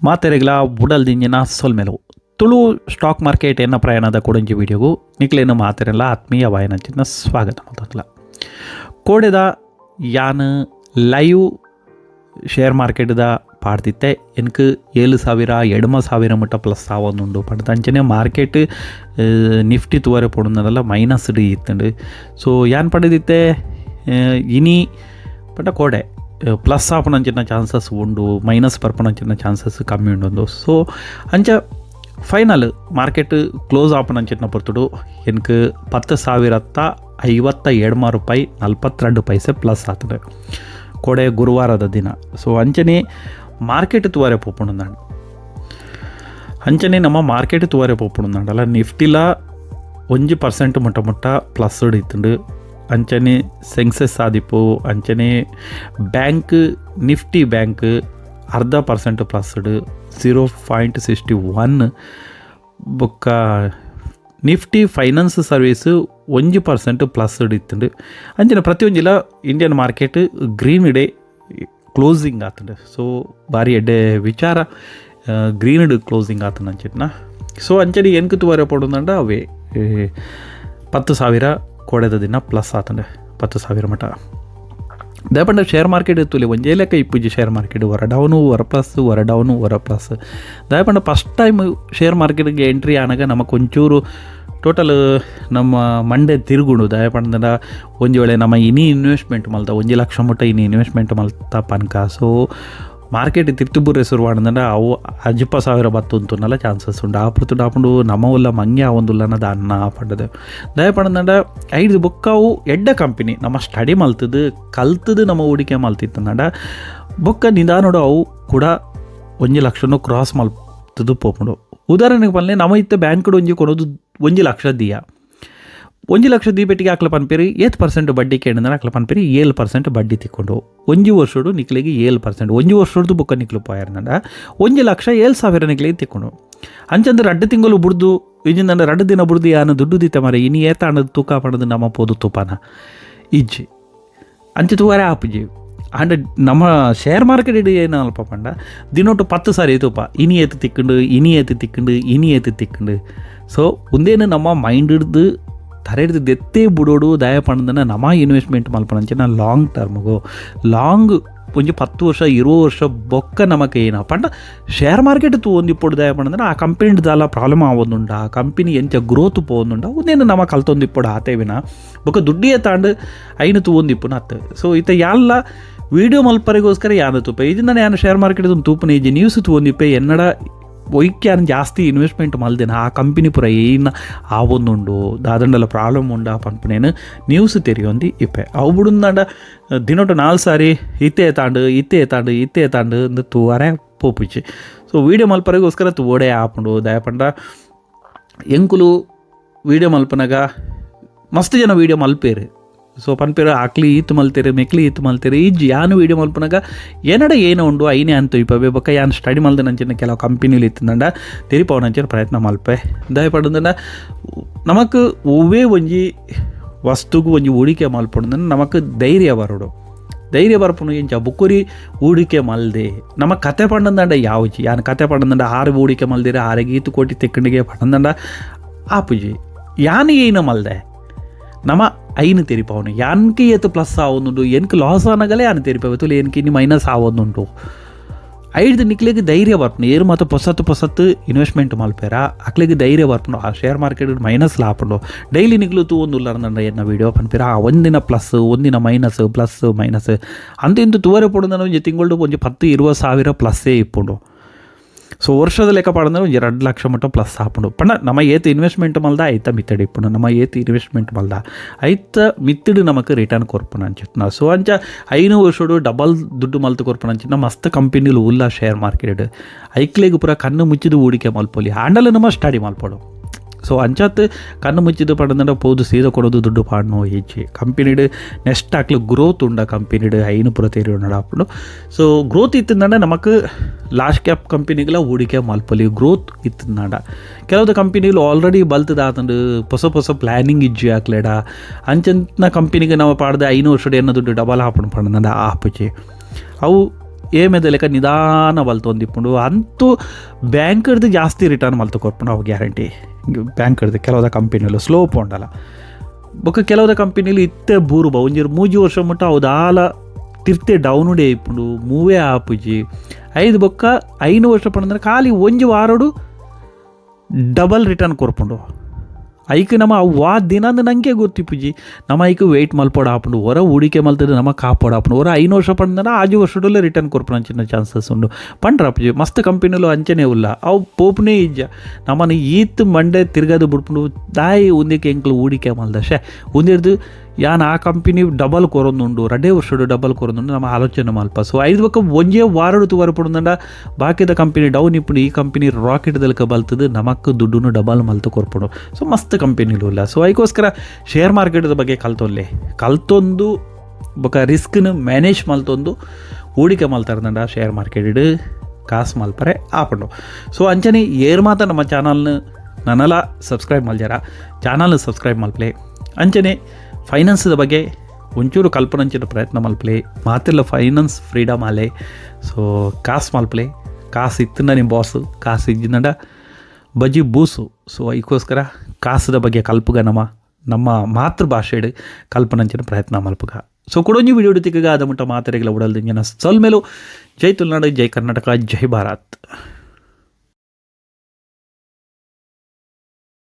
ಮಾತೆರೆಗ್ಲ ಉಡಲ್ದಿಂಜಿನ ಸೊಲ್ಮೆಲು Tulu stock market ಎನ್ನ ಪ್ರಯಾಣದ ಕೊಡಂಜಿ ವಿಡಿಯೋಗು ನಿಕ್ಲೇನು ಮಾತೆರೆಲ್ಲ ಆತ್ಮೀಯ ವಾಯನಂಚಿನ ಸ್ವಾಗತ ಮಲ್ತೊಂದುಲ್ಲ. ಕೋಡೆದ ಯಾನ್ ಲೈವ್ ಶೇರ್ ಮಾರ್ಕೆಟ್ದ ಪಾಡ್ದಿತ್ತೆ. ಎನ್ಕ್ 7000 8000 ಮುಟ್ಟ ಪ್ಲಸ್ ಆವೊಂದುಂಡು ಪಂಡ್ದ್. ಅಂಚನೆ ಮಾರ್ಕೆಟ್ ನಿಫ್ಟಿ ತೂವರೆ ಪೋಡುಂಡಲ ಮೈನಸ್ ಇತ್ತುಂಡು. ಸೊ ಯಾನ್ ಪಂಡಿದಿತ್ತೆ ಇನಿ ಪಂಡ ಕೋಡೆ ಪ್ಲಸ್ ಆಪುನಂಚಿನ ಚಾನ್ಸಸ್ ಉಂಡು, ಮೈನಸ್ ಬರ್ಪುನಂಚಿನ ಚಾನ್ಸಸ್ ಕಮ್ಮಿ ಉಂಡು. ಸೊ ಅಂಚ final market close ಆಪುನಂಚಿನ ಪೊರ್ತುಡು ಎನ್ಕ್ 10,057 ರೂಪಾಯಿ 42 ಪೈಸೆ ಪ್ಲಸ್ ಆತುಂಡು ಕೋಡೆ ಗುರುವಾರದ ದಿನ. ಸೊ ಅಂಚನೆ ಮಾರ್ಕೆಟ್ ತೂವರೆ ಪೋಪುಂಡು. ಅಂಚನೆ ನಮ್ಮ ಮಾರ್ಕೆಟ್ ತೂವರೆ ಪೋಪುಂಡು ನಿಫ್ಟಿಲ 1% ಮುಟ್ಟ ಮುಟ್ಟ ಪ್ಲಸ್ ಇತ್ತುಂಡು. ಅಂಚನೆ ಸೆನ್ಸೆಕ್ಸ್ ಆದಿಪ್ಪು, ಅಂಚನೆ bank Nifty bank 0.5% plus 0.61, ಬೊಕ್ಕ Nifty finance service 1% plus ಇತ್ತುಂಡು. ಅಂಚನೆ ಪ್ರತಿಯೊಂಜಿಲ Indian market green day closing ಆತುಂಡು. So ಭಾರಿ ಎಡ್ಡೆ ವಿಚಾರ, ಗ್ರೀನ್ ಕ್ಲೋಸಿಂಗ್ ಆತುಂಡು ಅಂಚಿನ. ಸೊ ಅಂಚನೆ ಎನ್ಕ್ ತೂವರೆ ಪೋಡುಂದಂಡ ಅವೇ 10,000 ಕೋಡೆದ ದಿನ ಪ್ಲಸ್ ಆತುಂಡು, 10,000 ಮಟ. ದಾಯೆಪಂಡ ಶೇರ್ ಮಾರ್ಕೆಟ್ ತೂಲೆ, ಒಂಜೇ ಲೆಕ್ಕ ಇಪ್ಪುಜಿ ಶೇರ್ ಮಾರ್ಕೆಟ್. ಒರ ಡೌನು ಒರ ಪ್ಲಸ್, ಒರ ಡೌನು ಒರ ಪ್ಲಸ್. ದಾಯೆಪಂಡ first time share ಮಾರ್ಕೆಟ್ಗೆ ಎಂಟ್ರಿ ಆನಗ ನಮಕ್ ಒಂಚೂರು ಟೋಟಲ್ ನಮ್ಮ ಮಂಡೆ ತಿರುಗುಂಡು. ದಾಯೆಪಂಡ ಒಂಜಿ ವೇಳೆ ನಮ್ಮ ಇನಿ ಇನ್ವೆಸ್ಟ್ಮೆಂಟ್ ಮಲ್ತ, 1 ಲಕ್ಷ ಮುಟ್ಟ ಇನಿ ಇನ್ವೆಸ್ಟ್ಮೆಂಟ್ ಮಲ್ತ ಪನ್ಕ, ಸೊ ಮಾರ್ಕೆಟ್ ತಿರ್ತು ಬೂರೆ ಶುರುವಾಂಡ ಅವು 50,000 ಬತ್ತುಂತುನಲ ಚಾನ್ಸಸ್ ಉಂಡು. ಆ ಪೊರ್ತುಡು ಆಪುಂಡು ನಮ ಉಲ್ಲ ಮಂಗೆ ಆವೊಂದುಲ್ಲನ ದಾನ್ನ ಪಂಡದು. ದಯಪಂಡ ಐದು ಬೊಕ್ಕ ಅವು ಎಡ್ಡೆ ಕಂಪನಿ ನಮ್ಮ ಸ್ಟಡಿ ಮಲ್ತದು ಕಲ್ತದು ನಮ್ಮ ಹೂಡಿಕೆ ಮಲ್ತಿತ್ತಂಡ ಬೊಕ್ಕ ನಿಧಾನಡು ಅವು ಕೂಡ 1 ಲಕ್ಷನು ಕ್ರಾಸ್ ಮಲ್ತದು ಪೋಪುಂಡು. ಉದಾಹರಣೆಗೆ ಪನ್ಲೆ, ನಮ ಇತ್ತೆ ಬ್ಯಾಂಕ್ಡ್ ಒಂಜಿ ಕೊನೊದು 1 ಲಕ್ಷ ದಿಯ. 1 ಲಕ್ಷ ದೀಪೆಟ್ಟಿಗೆ ಅಕ್ಲ ಪನ್ಪೇರು ಏತ್ ಪರ್ಸೆಂಟ್ ಬಡ್ಡಿ ಕೇಂದ್ರ. ಅಕ್ಲ ಪನ್ಪೇರು 7% ಬಡ್ಡಿ ತಿಕ್ಕೊಂಡು ಒಂಜಿ ವರ್ಷಡು ನಿಕ್ಲೆಗೆ 7%. ಒಂಜಿ ವರ್ಷಡ್ದು ಬೊಕ್ಕ ನಿಕ್ಲು ಪೋಯರ್ನಂಡ 1 ಲಕ್ಷ 7,000 ನಿಕ್ಲೆಗೆ ತಿಕ್ಕೊಂಡು. ಅಂಚಂದ್ರೆ 2 ತಿಂಗಳು ಬುಡ್ದು, ಇಜಿಂದಂಡ 2 ದಿನ ಬುಡ್ದು ಯಾನು ದುಡ್ಡು ದಿತ್ತ ಮರೆ, ಇನಿ ಏತಾಂಡದು ತೂಕ ಪಂಡದು ನಮ್ಮ ಪೋದು ತೂಪಾನ? ಇಜ್ಜಿ. ಅಂಚ ತೂವರೆ ಆಪುಜಿ. ಆಂಡ ನಮ್ಮ ಶೇರ್ ಮಾರ್ಕೆಟ್ ಇಡು ಏನು ಅಲ್ಪ ಪಂಡ ದಿನೊಟ್ಟು 10 ಸಾರಿ ತೂಪ, ಇನಿ ಏತು ತಿಕ್ಕಂಡು, ಇನಿ ಏತು ತಿಕ್ಕಂಡು, ಇನಿ ಏತು ತಿಕ್ಕಂಡು. ಸೊ ಉಂದೇನು ನಮ್ಮ ಮೈಂಡ್ ಹಿಡ್ದು ತರೆ ಹಿಡ್ದು ದೆತ್ತೇ ಬುಡೋಡು. ದಯ ಪಂಡನ ನಮ್ಮ ಇನ್ವೆಸ್ಟ್ಮೆಂಟ್ ಮಲ್ಪನಂಚಿನ ಲಾಂಗ್ ಟರ್ಮ್ಗು, ಲಾಂಗ್ ಒಂಜಿ 10 ವರ್ಷ 20 ವರ್ಷ ಬೊಕ್ಕ ನಮಕ್ ಏನ ಪಂಡ ಶೇರ್ ಮಾರ್ಕೆಟ್ ತೂವೊಂದಿಪ್ಪೊಡು. ದಯ ಪಂಡಂದ್ರೆ ಆ ಕಂಪನಿ ದಾಲ ಪ್ರಾಬ್ಲಮ್ ಆವೊಂದುಂಡ, ಆ ಕಂಪನಿ ಎಂಚ ಗ್ರೋತ್ ಪೋವೊಂದುಂಡ, ಉಂದೇನು ನಮ ಕಲ್ತೊಂದಿಪ್ಪೊಡು ಆತೇ ವಿನ ಬೊಕ್ಕ ದುಡ್ಡಿಯೇ ತಾಂಡು ಐನು ತೂವೊಂದಿಪ್ಪುನ ಅತ್ತು. ಸೊ ಇತ್ತ ಯಾಲ್ಲ ವೀಡಿಯೋ ಮಲ್ಪರಿಗೋಸ್ಕರ ಯಾನ ತೂಪೆ. ಇದನ್ನ ಯಾನು ಶೇರ್ ಮಾರ್ಕೆಟ್ ತೂಪುನ ಇಜ್ಜಿ, ನ್ಯೂಸ್ ತೂವೊಂದಿಪ್ಪೆ. ಎನ್ನಡ ಒಯ್ಕ್ಯಾನ್ ಜಾಸ್ತಿ ಇನ್ವೆಸ್ಟ್ಮೆಂಟ್ ಮಲ್ದಿನ ಆ ಕಂಪನಿ ಪೂರ ಏನ ಆವೊಂದುಂಡು, ದಾದಂಡಲ ಪ್ರಾಬ್ಲಮ್ ಉಂಡ ಪನ್ಪುನೇನು ನ್ಯೂಸ್ ತೆರಿಯೊಂದು ಇಪ್ಪೆ. ಅವು ಬುಡುಂದಾಂಡ ದಿನೊಟ್ಟು 4 ಸಾರಿ ಇತ್ತೇ ತಾಂಡು, ಇತ್ತೇ ತಾಂಡು, ಇತ್ತೇ ತಾಂಡು ಇಂದು ತೂವರೆ ಪೋಪುಜಿ. ಸೊ ವೀಡಿಯೋ ಮಲ್ಪರಿಗೋಸ್ಕರ ತೂವೋಡೆ ಆಪುಂಡು. ದಯಪಂಡ ಎಂಕುಲು ವೀಡಿಯೋ ಮಲ್ಪನಗ ಮಸ್ತ್ ಜನ ವೀಡಿಯೋ ಮಲ್ಪೇರು. ಸೊ ಪನ್ಪೇರು ಆಕ್ಲಿ ಈತ್ ಮಲ್ತೇರು, ಮೆಕ್ಲಿ ಈತ್ ಮಲ್ತೇರು. ಇಜ್ಜಿ, ಯಾನು ವೀಡಿಯೋ ಮಲ್ಪನಗ ಏನಡ ಏನೋ ಉಂಡು ಐನೇ ಅಂತ ಇಪ್ಪವೆ. ಬೊಕ್ಕ ಯಾನ್ ಸ್ಟಡಿ ಮಲ್ದನಂಚಿನ ಕೆಲವು ಕಂಪನಿಲು ಇತ್ತಂಡ ತೆರಿಪವನಂಚಿನ ಪ್ರಯತ್ನ ಮಲ್ಪೆ. ದಯಪಡಂದ ನಮಕ್ ಒವ್ವೇ ಒಂಜಿ ವಸ್ತುಗು ಒಂಜಿ ಹೂಡಿಕೆ ಮಲ್ಪೊಡು, ನಮಕ್ ಧೈರ್ಯ ಬರೋಡು. ಧೈರ್ಯ ಬರ್ಪುನು ಎಂಚ? ಬುಕ್ಕುರಿ ಹೂಡಿಕೆ ಮಲ್ದೆ ನಮ್ಮ ಕತೆ ಪಂಡಂದಂಡ ಯಾವುಜಿ. ಯಾನ್ ಕತೆ ಪಂಡಂದಂಡ ಆರು ಹೂಡಿಕೆ ಮಲ್ದಿರ ಆರೆಗೆ ಈತು ಕೋಟಿ ತೆಕ್ಕಂಡಿಗೆ ಪಂಡಂದಂಡ ಆಪುಜಿ. ಯಾನ್ ಏನ ಮಲ್ದೆ ನಮ ಐನು ತೆರಿಪವನು. ಯಾನ್ಕೆ ಏತು ಪ್ಲಸ್ ಆವೊಂದುಂಡು, ಎನ್ಕ್ ಲಾಸ್ ಆನಗಲೇ ಯಾನ್ ತೆರಿಪವೆ. ತುಲೆ ಎನ್ಕೆ ಇನಿ ಮೈನಸ್ ಆವೊಂದುಂಡು. ಐಡ್ದು ನಿಕ್ಲೆಗ್ ಧೈರ್ಯ ಬರ್ಪುಂಡು. ಏರು ಮಾತ ಪೊಸತ್ತು ಪೊಸತ್ತು ಇನ್ವೆಸ್ಟ್ಮೆಂಟ್ ಮಲ್ಪೇರ ಅಕ್ಲೆಗ್ ಧೈರ್ಯ ಬರ್ಪುಂಡು. ಆ share market minus ಆಪುಂಡು. ಡೈಲಿ ನಿಕ್ಲು ತೂವೊಂದುಲ್ಲರಂದಂಡ ಎನ್ನ ವೀಡಿಯೋ ಪನ್ಪೇರ, ಆ ಒಂದಿನ ಪ್ಲಸ್ ಒಂದಿನ minus, plus minus ಅಂತ ಇಂತು ತೂವರೆ ಪೋಡುಂದನ ಒಂಜಿ ತಿಂಗಳು ಒಂಜಿ 10-20 ಸಾವಿರ ಪ್ಲಸ್ಸೇ ಇಪ್ಪುಂಡು. ಸೊ ವರ್ಷದ ಲೆಕ್ಕ ಪಾಡಂದ್ರೆ ಒಂಜಿ 2 ಲಕ್ಷ ಮಟ್ಟ ಪ್ಲಸ್ ಆಪುಂಡು. ಪಂಡ ನಮ್ಮ ಏತ್ ಇನ್ವೆಸ್ಟ್ಮೆಂಟ್ ಮಲ್ದ ಐತ ಮಿತ್ತಡಿ ಇಪ್ಪುಂಡು. ನಮ್ಮ ಏತ್ ಇನ್ವೆಸ್ಟ್ಮೆಂಟ್ ಮಲ್ದ ಐತ ಮಿತ್ತಡು ನಮಕ್ ರಿಟರ್ನ್ ಕೊರ್ಪುನ ಅಂಚಿತ್ನ. ಸೊ ಅಂಚ 5 ವರ್ಷಡು ಡಬಲ್ ದುಡ್ಡು ಮಲ್ತು ಕೊರ್ಪುನ ಅಂಚಿನ ಮಸ್ತ್ ಕಂಪನಿಲು ಉಲ್ಲ ಶೇರ್ ಮಾರ್ಕೆಟ್. ಐಕ್ಲೆಗ್ ಪೂರ ಕಣ್ಣು ಮುಚ್ಚಿದು ಹೂಡಿಕೆ ಮಲ್ಪೊಲಿ. ಆಂಡಲ ನಮ್ಮ ಸ್ಟಡಿ ಮಲ್ಪೊಡು. ಸೊ ಅಂಚಾತ್ ಕಣ್ಣು ಮುಚ್ಚಿದ್ದು ಪಂಡಂದ್ರೆ ಪೋದು ಸೀದ ಕೊಡೋದು ದುಡ್ಡು ಪಾಡ್ನೋ ಈಚೆ. ಕಂಪನಿಡ್ ನೆಕ್ಸ್ಟ್ ಆಕ್ಲು ಗ್ರೋತ್ ಉಂಡ ಕಂಪನಿಡ್ ಐನು ಪೂರ ತೆರಿಯೋಣ ಆಪುಂಡು. ಸೊ ಗ್ರೋತ್ ಇತ್ತಂಡ ನಮಕ್ ಲಾರ್ಜ್ ಕ್ಯಾಪ್ ಕಂಪನಿಗಳ ಹೂಡಿಕೆ ಮಲ್ಪೊಲಿ. ಗ್ರೋತ್ ಇತ್ತಂಡ ಕೆಲವೊಂದು ಕಂಪನಿಗಳು ಆಲ್ರೆಡಿ ಬಲ್ತದಾತಂಡು, ಹೊಸ ಹೊಸ ಪ್ಲ್ಯಾನಿಂಗ್ ಇಜ್ಜಿ ಆಕ್ಲೆಡ. ಅಂಚಂತ ಕಂಪನಿಗೆ ನಾವು ಪಾಡ್ದೆ 5 ವರ್ಷದ ಎನ್ನ ದುಡ್ಡು ಡಬಲ್ ಆಪುಂಡು ಪಂಡಂಡ ಆಪುಜಿ ಅವು. ಏಮೆದ ಲೆಕ್ಕ ನಿಧಾನ ಬಲ್ತೊಂದಿಪ್ಪುಂಡು. ಅಂತೂ ಬ್ಯಾಂಕ್ಡ್ದು ಜಾಸ್ತಿ ರಿಟರ್ನ್ ಮಲ್ತು ಕೊರ್ಪುಂಡು ಅವು ಗ್ಯಾರಂಟಿ. ಬ್ಯಾಂಕ್ಡ್ದು ಕೆಲವುದ ಕಂಪನಿಲು ಸ್ಲೋ ಪೋಂಡಲ ಬೊಕ್ಕ ಕೆಲವುದ ಕಂಪನಿಲು ಇತ್ತೆ ಬೂರು ಬಾ ಒಂಜಿ 3 ವರ್ಷ ಮುಟ್ಟ ಅವು ದಾಲ ತಿರ್ತೆ ಡೌನುಡೇ ಇಪ್ಪುಂಡು, ಮೂವೇ ಆಪುಜಿ. ಐದು ಬೊಕ್ಕ 5 ವರ್ಷ ಪಂಡಂದ್ರೆ ಖಾಲಿ ಒಂಜಿ ವಾರಡು ಡಬಲ್ ರಿಟರ್ನ್ ಕೊರ್ಪುಂಡು. ಐಕ್ ನಮ ಅವು ವಾ ದಿನಂದು ನಂಗೆ ಗೊತ್ತಿಪ್ಪುಜಿ. ನಮ ಐಕ್ ವೆಯ್ಟ್ ಮಲ್ಪೊಡು ಆಪುಂಡು. ಹೊರ ಹೂಡಿಕೆ ಮಲ್ತದ ನಮ ಕಾಪೊಡು ಆಪುಂಡು. ಹೊರ 5 ವರ್ಷ ಪಂಡಂದ್ರೆ 6 ವರ್ಷದಲ್ಲೇ ರಿಟರ್ನ್ ಕೊರ್ಪುನಂಚಿನ ಚಾನ್ಸಸ್ ಉಂಡು ಪಂಡ್ರಾಪುಜಿ. ಮಸ್ತ್ ಕಂಪನಿಲು ಅಂಚನೆ ಉಲ್ಲ, ಅವು ಪೋಪುನೇ ಇಜ್ಜ. ನಮನ ಈತ್ ಮಂಡೆ ತಿರ್ಗದು ಬಿಡ್ಪುಂಡು. ದಾಯಿ ಉಂದಕ್ಕೆ ಎಂಕ್ಲು ಹೂಡಿಕೆ ಮಲ್ದ ಶೇ, ಉಂದಿರ್ದು ಯಾನ್ ಆ ಕಂಪನಿ ಡಬಲ್ ಕೊರೊಂದುಂಡು, 2 ವರ್ಷಡು ಡಬಲ್ ಕೊರೊಂದುಂಡು, ನಮ್ಮ ಆಲೋಚನೆ ಮಲ್ಪ. ಸೊ ಐದು ಬೊಕ್ಕ ಒಂಜೇ ವಾರಡು ತೂವರೆ ಪುಂಡ ಬಾಕಿದ ಕಂಪನಿ ಡೌನ್ ಇಪ್ಪುಂಡು, ಈ ಕಂಪನಿ ರಾಕೆಟ್ ದಲ್ಕ ಬಲ್ತದು ನಮಕ್ ದುಡ್ಡುನು ಡಬಲ್ ಮಲ್ತು ಕೊರ್ಪುಂಡು. ಸೊ ಮಸ್ತ್ ಕಂಪನಿಲು ಉಲ್ಲ. ಸೊ ಐಕೋಸ್ಕರ ಶೇರ್ ಮಾರ್ಕೆಟ್ದ ಬಗ್ಗೆ ಕಲ್ತೊನ್ಲೆ. ಕಲ್ತೊಂದು ಬೊಕ್ಕ ರಿಸ್ಕ್ನ ಮ್ಯಾನೇಜ್ ಮಲ್ತೊಂದು ಹೂಡಿಕೆ ಮಲ್ತಾರ್ದಂಡ ಶೇರ್ ಮಾರ್ಕೆಟ್ ಕಾಸು ಮಲ್ಪರೆ ಆಪುಂಡು. ಸೊ ಅಂಚನೆ ಏರ್ ಮಾತ ನಮ್ಮ ಚಾನಲ್ನ ನನಲ ಸಬ್ಸ್ಕ್ರೈಬ್ ಮಲ್ಜಾರ, ಚಾನಲ್ನ ಸಬ್ಸ್ಕ್ರೈಬ್ ಮಲ್ಪಲೆ. ಅಂಚನೆ ಫೈನಾನ್ಸ್ದ ಬಗ್ಗೆ ಒಂಚೂರು ಕಲ್ಪನಂಚಿನ ಪ್ರಯತ್ನ ಮಲ್ಪಲೆ. ಮಾತೆಲ್ಲ ಫೈನಾನ್ಸ್ ಫ್ರೀಡಮ್ ಆಲೆ. ಸೊ ಕಾಸು ಮಲ್ಪಲೆ. ಕಾಸು ಇತ್ತಂಡ ನಿಮ್ಮ ಬಾಸು, ಕಾಸು ಇಜ್ಜಿಂದಂಡ ಬಜಿ ಬೂಸು. ಸೊ ಐಕೋಸ್ಕರ ಕಾಸದ ಬಗ್ಗೆ ಕಲ್ಪುಗ, ನಮ್ಮ ನಮ್ಮ ಮಾತೃಭಾಷೆಡ್ ಕಲ್ಪನಂಚಿನ ಪ್ರಯತ್ನ ಮಲ್ಪುಗ. ಸೊ ಕುಡೊಂಜಿ ವಿಡಿಯೋ ತಿಕ್ಕಗ, ಅದ ಮುಟ್ಟ ಮಾತೆರೆಗ್ಲ ಉಡಲ್ದಿಂಜಿನ ಸೊಲ್ಮೆಲು. ಜೈ ತುಳುನಾಡು, ಜೈ ಕರ್ನಾಟಕ, ಜೈ ಭಾರತ್.